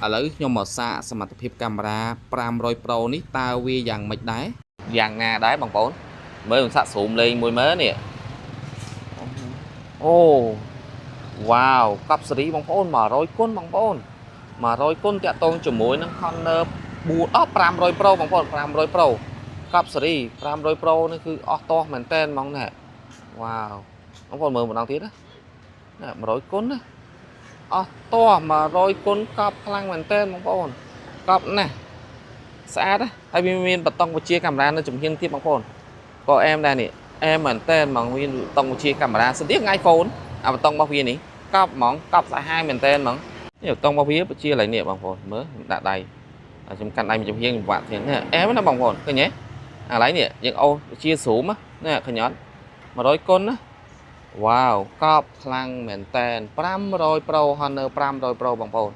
ឥឡូវខ្ញុំមកសាកសមត្ថភាពកាមេរ៉ា500 Pro នេះតើវាយ៉ាងម៉េចដែរយ៉ាងណាដែរបងប្អូនមើលខ្ញុំសាក zoom លេងមួយមើលនេះអូវ៉ាវកប់សេរីបងប្អូន100គុណបងប្អូន100គុណតាក់ទងជាមួយនឹង Honor 4អស់500 Pro បងប្អូន500 Pro កប់សេរី500 Pro នេះគឺអស់តោះមែនតែនហ្មងណែវ៉ាវបងប្អូនមើលម្ដងទៀតណាណែ100គុណណាអស់តោះ100គុណកប់ខ្លាំងមែនតែនបងប្អូនកប់ណាស់ស្អាតណាហើយវាមានបតុងបញ្ជាកាមេរ៉ានៅជំហានទៀតបងប្អូនក៏អែមដែរនេះអែមមែនតែនហ្មងមានបតុងបញ្ជាកាមេរ៉ាស្តៀង iPhone អាបតុងរបស់វានេះកប់ហ្មងកប់សាហាវមែនតែនហ្មងនេះបតុងរបស់វាបញ្ជាកន្លែងនេះបងប្អូនមើលខ្ញុំដាក់ដៃខ្ញុំកាន់ដៃមួយចំហៀងខ្ញុំវាក់ទៀតនេះអែមណាបងប្អូនឃើញទេអាកន្លែងនេះយើងអូសបញ្ជា zoom ណាឃើញអត់100គុណណាវ៉ាវកប់ខ្លាំងមែនតែន500 Pro Honor 500 Pro បងប្អូន។